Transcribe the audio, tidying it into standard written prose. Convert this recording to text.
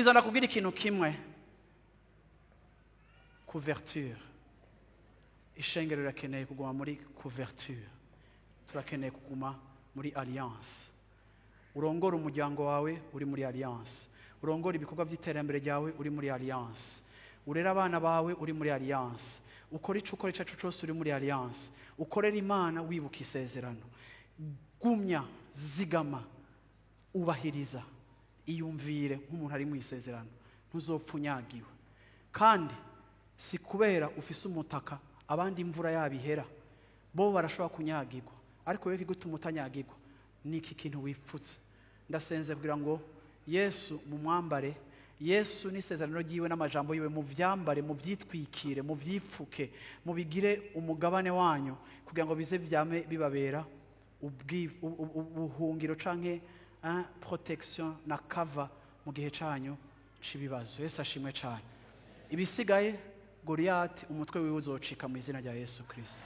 Umviriza, ndakubwira ikintu kimwe: couverture. Ishengero rirakeneye kuguma muri couverture, turakeneye kuguma muri alliance. Urongora umuryango wawe uri muri alliance, urongora ibikorwa by'iterambere ryawe uri muri alliance, urera abana bawe uri muri alliance, ukora icyo ukora icyo ari cyo cyose uri muri alliance, ukorera Imana wibuka isezerano. Gumya, zigama, ubahiriza, iyumvire nk'umuntu ari mu isezerano, ntuzopfa unyagiwe. Kandi si kubera ufise umutaka, abandi imvura yabo ihera bo barashobora kunyagirwa, ariko wowe ikigutuma utanyagirwa ni iki kintu wipfutse. Ndasenze kugira ngo Yesu mumwambare, Yesu n'isezerano ryiwe n'amajambo yiwe muvyambare, muvyitwikire, muvyipfuke, mubigire umugabane wanyu, kugira ngo bize byame bibabera ubuhungiro canke protection na cover mu gihe canyu c'ibibazo. Yesu ashimwe cane. Ibisigaye, Goliyati umutwe wiwe uzocika mu izina rya Yesu Kristo.